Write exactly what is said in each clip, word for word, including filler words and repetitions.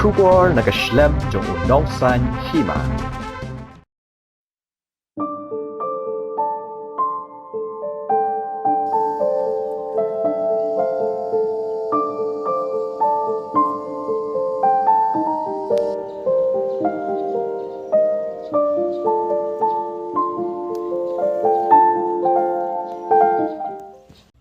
Khubor na ka shlem jong u nongsan hima.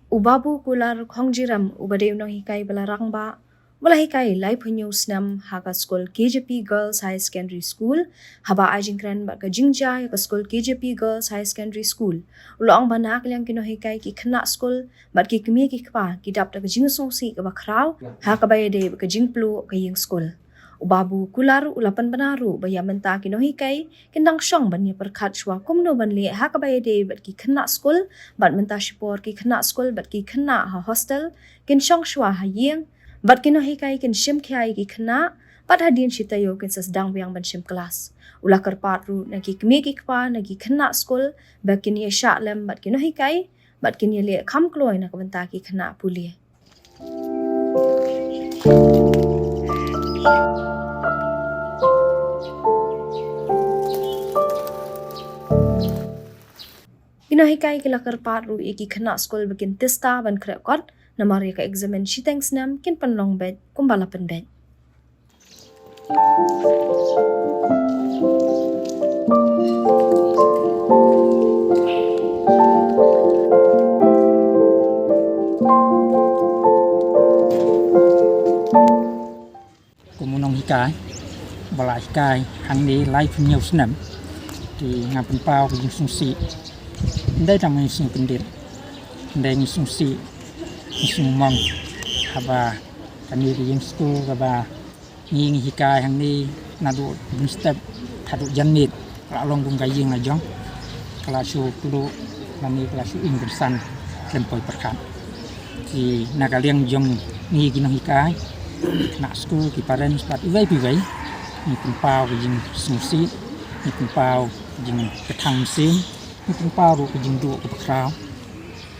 U Babu Kular Khongjiram, uba dei u nonghikai ba la rangbah, ba la hikai laiphew hynñiew snem ha ka skul K J P Girls Higher Secondary School, haba ai jingkren bad ka jingjia ïa ka skul K J P Girls Higher Secondary School, u la ong ba na ka liang ki nonghikai, ki khynnah skul bad ki kmie ki kpa ki dap da ka jingsngewsih kaba khraw ha kaba ïadei bad ka jingpluh ka ïing skul. U Babu Kular u la pynbna ruh ba ïa mynta ki nonghikai kin dang shong ban ïa pyrkhat shuwa kumno ban leh ha kaba ïadei bad ki khynnah skul, bad mynta shipor ki khynnah skul bad ki khynnah ha hostel kin shong shuwa ha ïing, bad ki nonghikai kin shim khia ïa ki khynnah, bad hadien shi taïew kin sa sdang biang ban shim klas. U la kyrpad ruh na ki kmie ki kpa na ki khynnah skul ba kin ïa shah lem bad ki nonghikai, bad kin ïa leh kham kloi na ka bynta ki khynnah pule. Ki nonghikai ki la kyrpad ruh ïa ki khynnah skul ba kin tista ban khreh kot, namar ïa ka eksamin shiteng snem kin pynlong beit kumba la pynbeit. Kum u nonghikai ba la hikai hangne laiphew hynñiew snem, te nga pynpaw ka jingsngewsih. Ym dei tang ba ngi sngewkyndit, ym dei, ngi sngewsih, ngi sngewmong haba kane ka ïing skul kaba ngi ngi hikai hangne naduh mynstep haduh janmiet, ka la long kum ka ïing la jong, ka la shu kluh lane ka la shu im kynsan khlem poi pyrkhat. Te na ka liang jong ngi ki nonghikai, ki khynnah skul, ki parents bad iwei pa iwei, ngi pynpaw ka jingsngewsih, ngi pynpaw ka jingkthang mynsiem, ngi pynpaw ruh ka jingduh kaba khraw.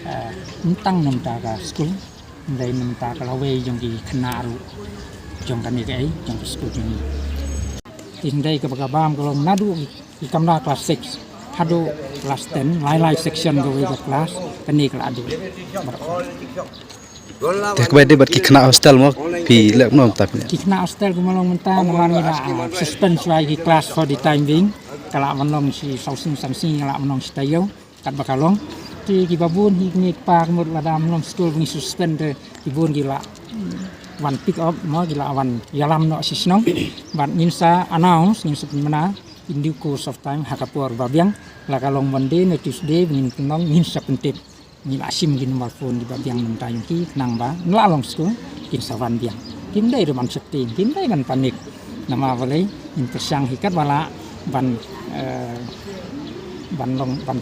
Ah, ym tang na bynta ka skul, hynrei na bynta ka lawei jong ki khynnah ruh jong kane kaei, jong ka skul jong ngi. Te hynrei kaba ka bam ka long naduh ki kamra klas six haduh klas ten, lai lai section kawei ka klas, kane ka la duh. Te kaba ïadei bad ki khynnah hostel mo, phi leh kumno mynta, phi leh? Ki khynnah hostel kumba long mynta, namar ngi la, ah, suspend shuwa ïa ki klas for the time being. Ka la wan long shi saw sngi san sngi, ka la wan long shi taïew. Katba ka long, te kiba bun hi kmie kpa ka mut lada ym long skul ba ngi suspend, te ki bun ki la, mm, wan pick up mo, ki la wan ïalam noh sha shnong. Bad ngin sa announce, ngin sa pynbna in due course of time ha ka por ba biang. La ka long Monday ne Tuesday ba ngin pynlong, ngin sa pyntip. Ngi la shim ki number phone kiba biang na bynta jong ki, khnang ba ynda la long skul kin sa wan biang. Kim dei ruh ban sheptieng, kim dei ban panic. Namar balei, ngin pyrshang hi katba lah ban, eh, ban long, ban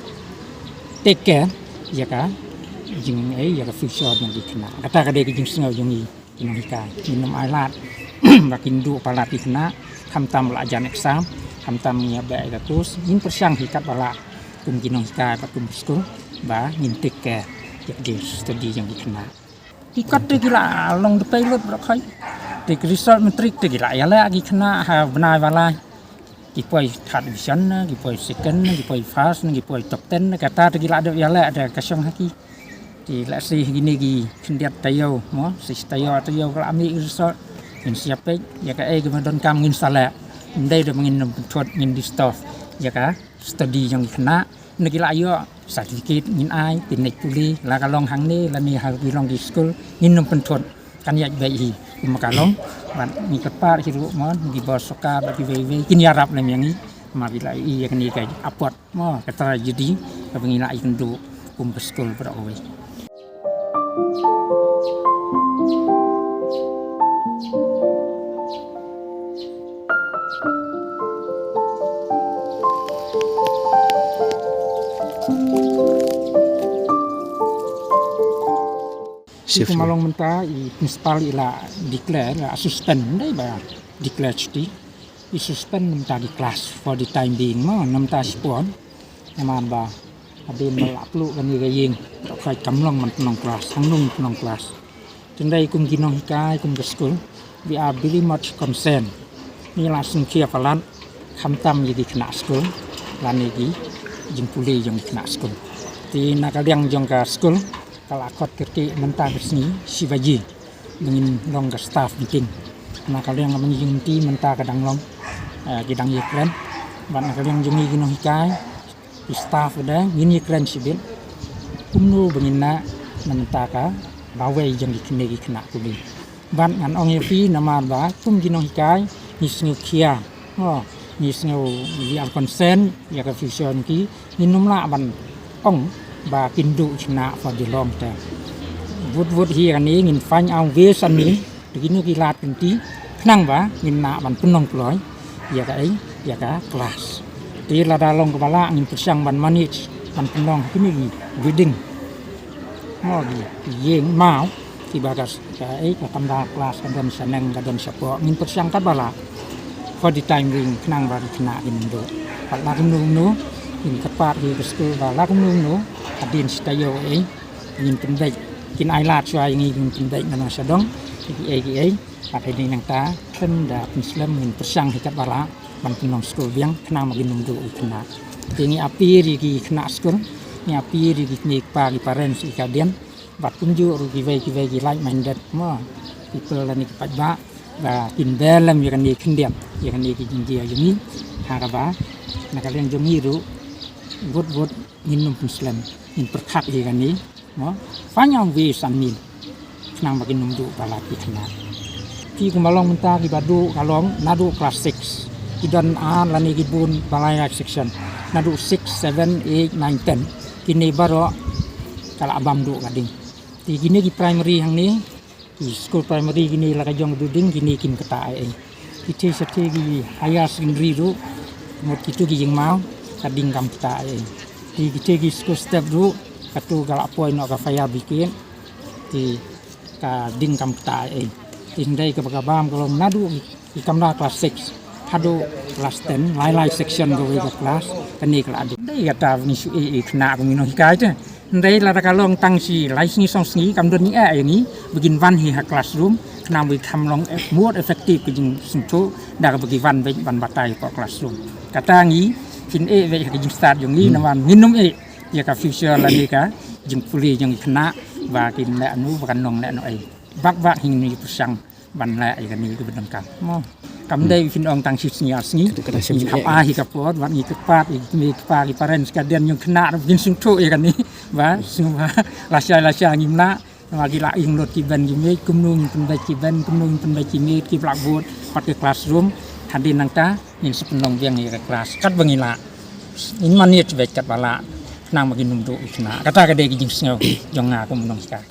take care ïa ka jingei, ïa ka future jong ki khynnah. Kata ka dei ka jingsngew jong ngi ki nonghikai. Ngin ym ailad ba kin duh palat ki khynnah, khamtam la jan exam, khamtam ngi ïa beh ïa ka course, ngin pyrshang hi katba lah kum ki nonghikai bad kum ki skul ba ngin take care ïa ka study jong ki khynnah. Ki kot te ki la long da pei lut baroh khoit. Te ki result matric te ki la ïaleh ki khynnah ha bnai ba lai. Ki poi third division ne, ki poi second ne, ki poi first ne, ki poi top ten ne, kata te ki la dep ïaleh da ka shong ha ki. Te lehse ha kine ki khyndiat taïew mo, shi taïew, taïew ka la mih ki result. Ngin sa ïa peit ïa kaei kaba donkam ngin sa leh. Ym dei da ba ngin ym pynthut, ngin disturb ïa ka study jong ki khynnah. Ne ki la ïoh certificate ngin ai, pynleit pule, la ka long hangne lane ha ki long ki skul, ngin ym pynthut. Kan ïaid beit hi kumba ka long. Bad ngi kyrpad hi ruh mo, ki bor sorkar bad kiwei kiwei kin ïarap lem ïa ngi. Namar ki la ïohi ïa kane ka apot mo, ka tragedy kaba ngi la ïakynduh kum ka skul baroh kawei. Shift. Kumba long mynta i principal i la declare, la suspend, ym dei ba declare chuti. I suspend na bynta ki klas for the time being mo, na bynta shipor. Namar ba hadien ba la pluh kane ka ïing, baroh khoit kam long ban pynlong klas, hangne pynlong klas. Te ym dei kum ki nonghikai, kum ka skul, We are very much concerned. Ngi la sngewkhia palat, khamtam ïa ki khynnah skul lane ki jingpule jong ki khynnah skul. Te na ka liang jong ka skul ka la khot kyrkieh mynta ka sngi shi baje ba ngin long ka staff meeting. Na ka liang ka jingmynta mynta ka dang long, eh, ki dang ïakren. Bad na ka liang jong ngi ki nonghikai, ki staff, da ngin ïakren shibit kumno ba ngin nang na mynta ka bawei jong ki khynnah, ki khynnah kuli. Bad ngan ong ïa phi namar ba kum ki nonghikai ngi sngewkhia, oh, ngi sngew, we are concerned ïa ka future jong ki. Ngin ym lah ban ong ba kin duh khynnah for the long term. Vut vut hi kane ngin find out ways and means, to kino ki lad kynti, khnang ba ngin lah ban pynlong kloi ïa ka, eh, ïa ka class. Te lada long kaba lah ngin pyrshang ban manage, ban pynlong kine ki building, mo, ki ïing maw kiba ka, ka, eh, ka kamra class ka don shaneng, ka don shapoh, ngin pyrshang katba lah for the time being khnang ba ki khynnah kin duh. Bad la kumno kumno ngin kyrpad ïa ka skul ba la kumno kumno hadien shi taïew, eh, ngin pynbeit, kin ai lad shuwa ïa ngi, ngin pynbeit na nong shadong kiei kiei. Bad hadien nangta khlem da pynslem ngin pyrshang hi katba lah ban pynlong skul biang khnang ba kin ym duh ki khynnah. Te ngi appeal ïa ki khynnah skul, ngi appeal ïa ki kmie kpa, ki parents, ïa ka dien, bad kumjuh ruh kiwei kiwei ki like minded, mo, people lane ki paidbah ba kin beh lem ïa kane khyndiat, ïa kane ki jingjia jong ngi. Ha kaba na ka liang jong ngi ruh, vut vut ngin ym pynslem, ngin pyrkhat ïa kane, mo, find out ways and means khnang ba kin ym duh palat ki khynnah. Ki kumba long mynta kiba duh ka long naduh class six, ki don ar lane ki bun ba lai lai section, naduh six, seven, eight, nine, ten, kine baroh ka la bam duh ka ding. Te kine ki primary hangne, ki school primary kine la ka jong building kine kim ktah ei ei. Kite sha te ki higher secondary ruh, mut kito ki jingmaw, ka ding kam ktah ei ei. Te kite ki school step ruh, kato ka la poi noh ka fire brigade, te ka ding kam ktah ei ei. Te hynrei kaba ka bam ka long naduh ki kamra class six haduh class ten, lai lai section kawei ka class, kane ka la duh. Dei kata ba ngi shu ïeh ïa ki khynnah kum ki nonghikai te. Hynrei lada ka long tang shi lai sngi song sngi kam don ïa ngi ba kin wan hi ha classroom, khnang ba ki kham long, eh, more effective ka jingsngewthuh da kaba ki wan beit ban batai hapoh classroom. Kata ngi phin ïeh beit ha ka jingstad jong ngi, namar ngin ym ïeh ïa ka future lane ka jingpule jong ki khynnah ba kin leh noh, ba kan long leh noh ei. Bak bak hi ngin ïa pyrshang ban leh ïa kane kaba donkam, mo. Kam dei phin ong tang shi sngi ar sngi. Ngi hap ai hi ka por, bad ngi kyrpad ïa ki kmie ki kpa, ki parents, ka dien jong khynnah ruh kin sngewthuh ïa kane, ba sngewbha lashai lashai ngim lah. Namar ki la ïeng lut ki ben ki miet, kumno ngin pynbeit ki ben, kumno ngin pynbeit ki miet, ki blackboard, pat ki classroom. Hadien nangta ngin sa pynlong biang ïa ka class katba ngi lah. Ngin manage beit katba lah khnang ba kin ym duh ki khynnah. Kata ka dei ka jingsngew jong nga kum u nonghikai.